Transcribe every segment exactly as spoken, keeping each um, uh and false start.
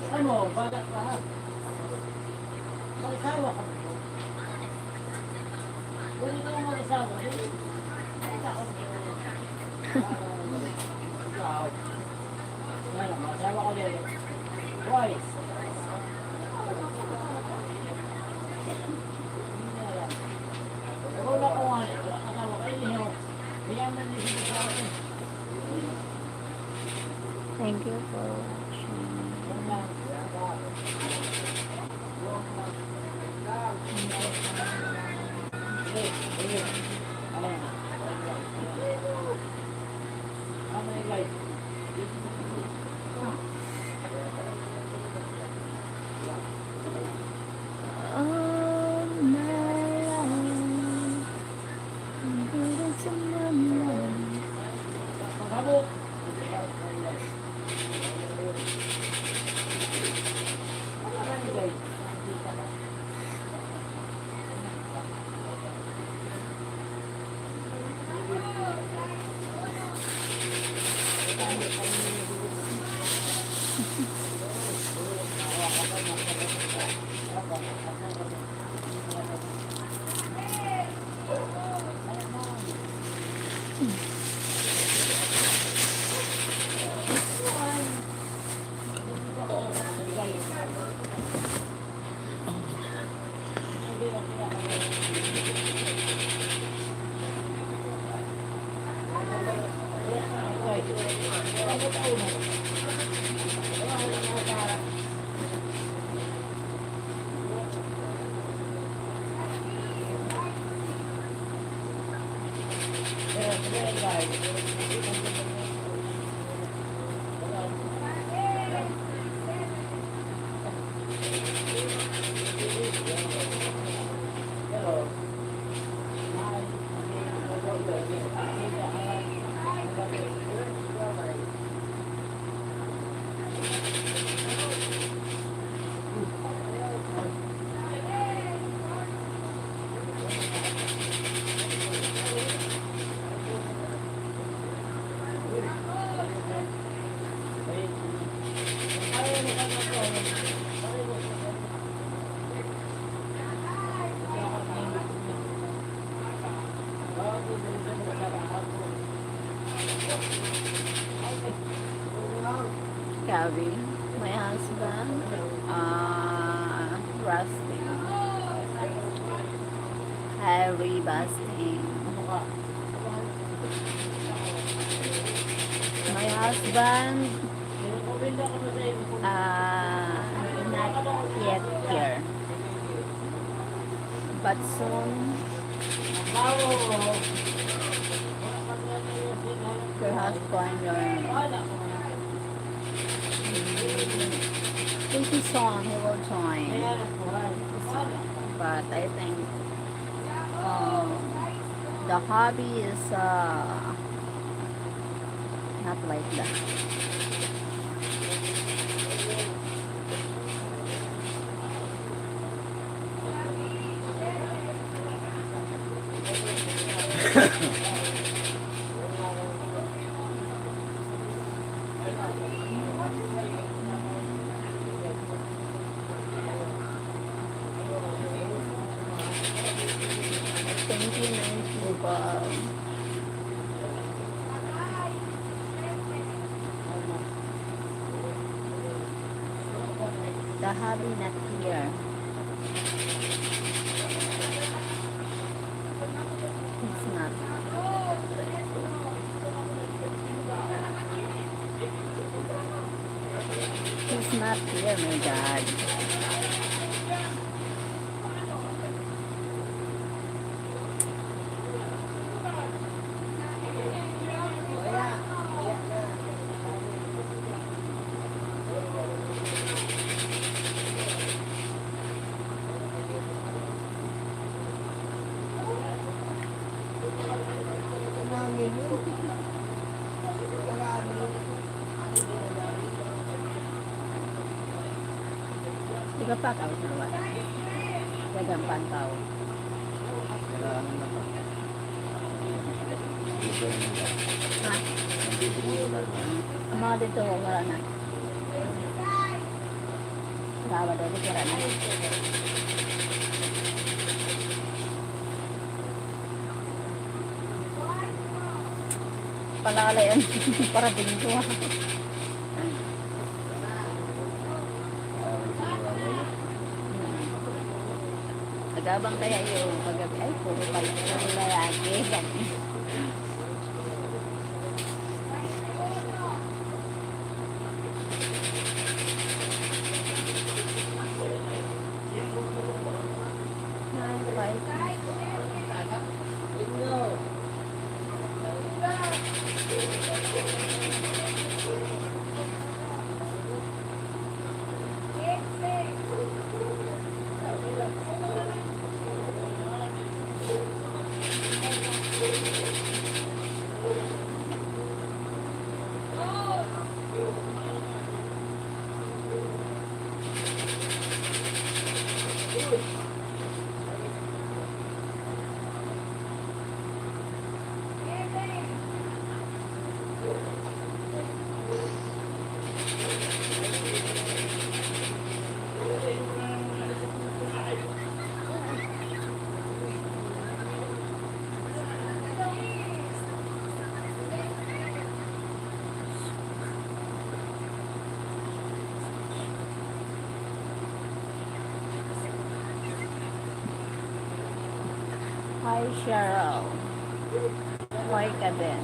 Ano, baga ka, ha? Mag-asawa ka. Kung ikaw mag-asawa, di, ikaw. Ano, mag-asawa ka din. Why? Wala ko nga, asawa ka, inihaw. Kaya man, di siya sa akin. Thank you for watching. All my life, I'm building some memories. Grabe. My husband, ah, Rusty. Harry Basting. My husband, ah, not yet here. But soon, perhaps one year. Pretty soon, he will join. But I think, um, the hobby is, uh, not like that. Thank you, nice people. The hubby not here. He's not. He's not here, my God. Gapakaw sa luwas. Gagang pangkaw. Ha? Ang mga dito, wala na. Gawa daw, wala na. Palalayan. Para bingo. Nagabang kaya yung paggabi, ay, puro pala, puro lalaki. Hi, Cheryl. Hi ka din.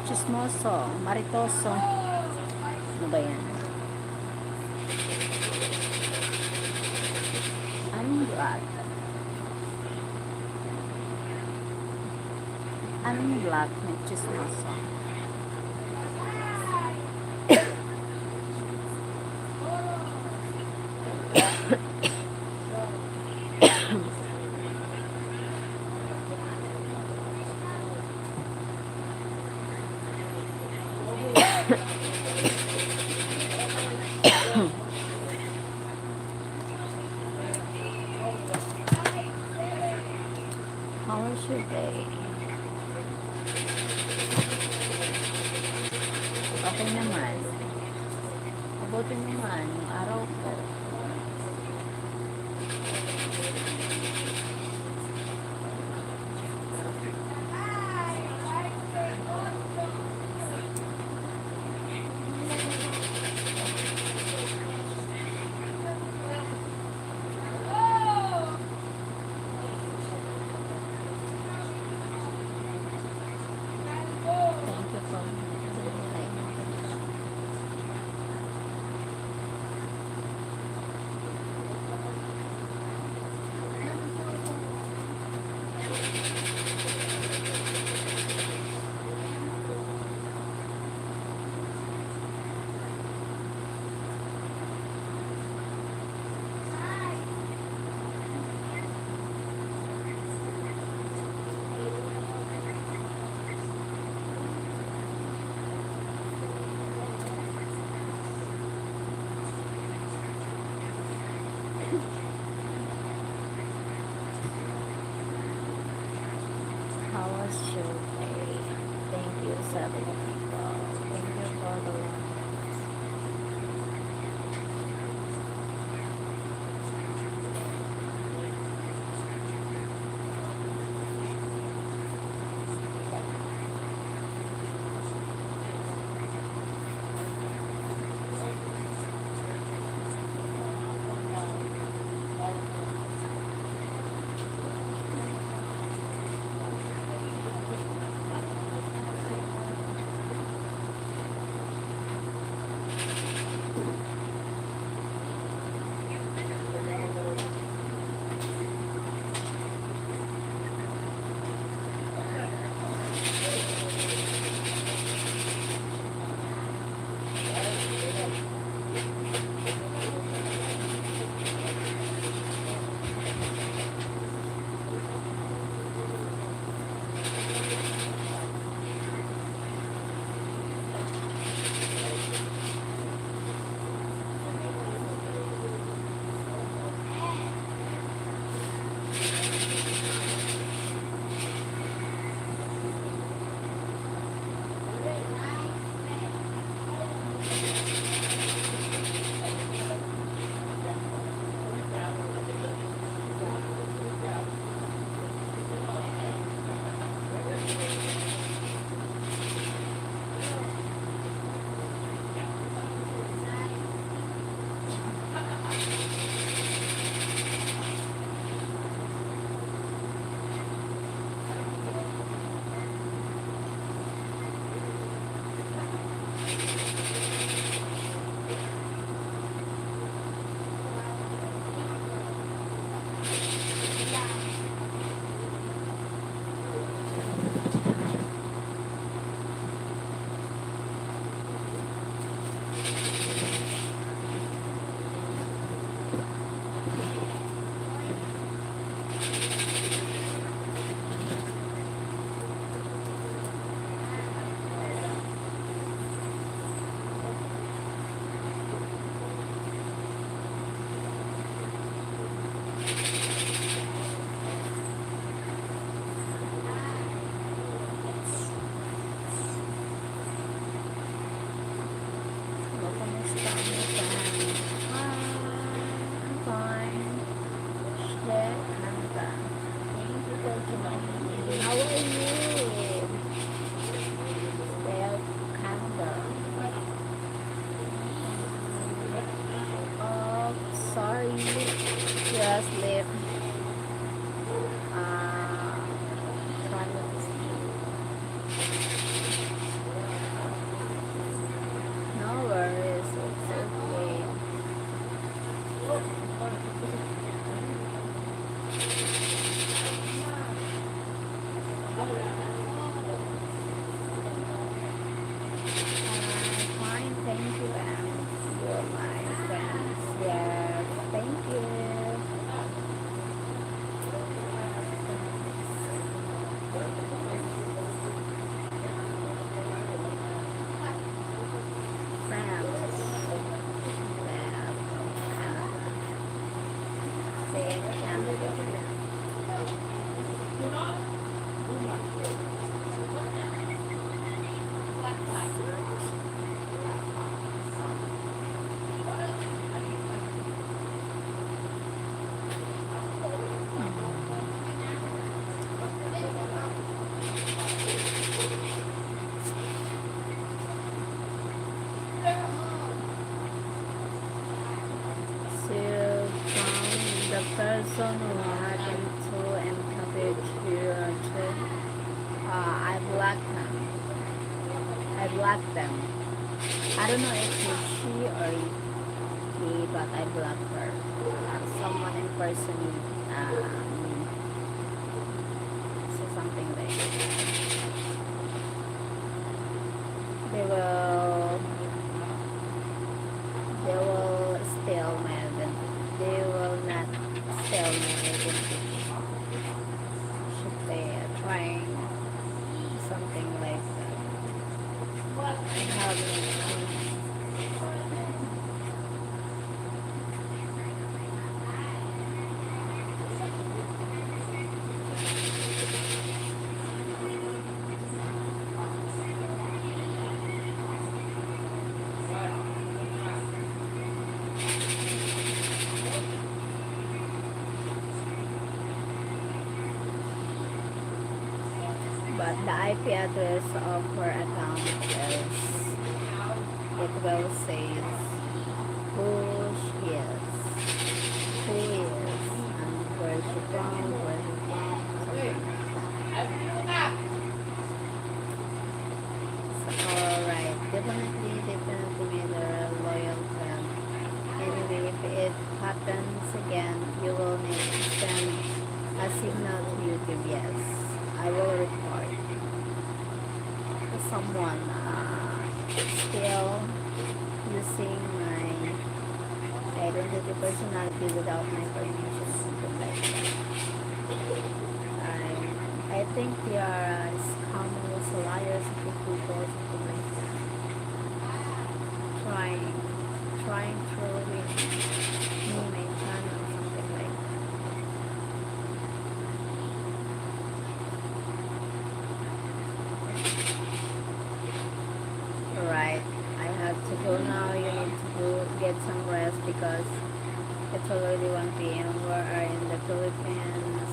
Chismoso, maritoso. Ano ba yan? Unblock. Unblock ni Chismoso. How was your day? Okay naman. Mabuti naman yung araw ko. Thank you po. How was your day? Thank you, seven people. Thank you for the love. Just sleep. Uh, trying to sleep. No worries, it's okay. Uh, fine, thank you, and you're my friends. Yes, thank you. Friends. Friends. Say, friends. So, from the person who happened to encourage you to, uh, I blocked them. I blocked them. I don't know if it's she or he, but I blocked her. Uh, someone impersonated, uh, me. So, something like that. They will, they will steal my identity. They will not steal my identity. Should they are trying something like that? I have no choice. But the I P address of her account is, it will say who she is, who he is, and where she from, where he from, something like that. So, alright. Definitely, definitely, they're a loyal friend. Anyway, if it happens again, you will need to send a signal to YouTube. Yes, I will report. Someone, uh, still using my identity, personality without my permission, something like that. I, I think they are, uh, scammers, liars, people, something like that. Trying, trying to ruin me, my channel, something like that. Right. I have to go now. You need to go get some rest because it's already one P M. We are in the Philippines.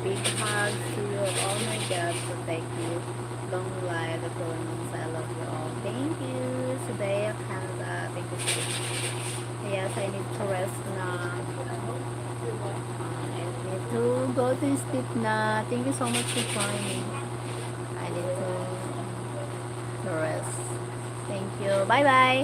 Big hugs to you. Oh my God, so thank you. Long live the Philippines. I love you all. Thank you. Subaya, Canada. Thank you so much. Yes, I need to rest na. Uh, I need to go to sleep na. Thank you so much for joining. I need to, to rest. Thank you. Bye-bye.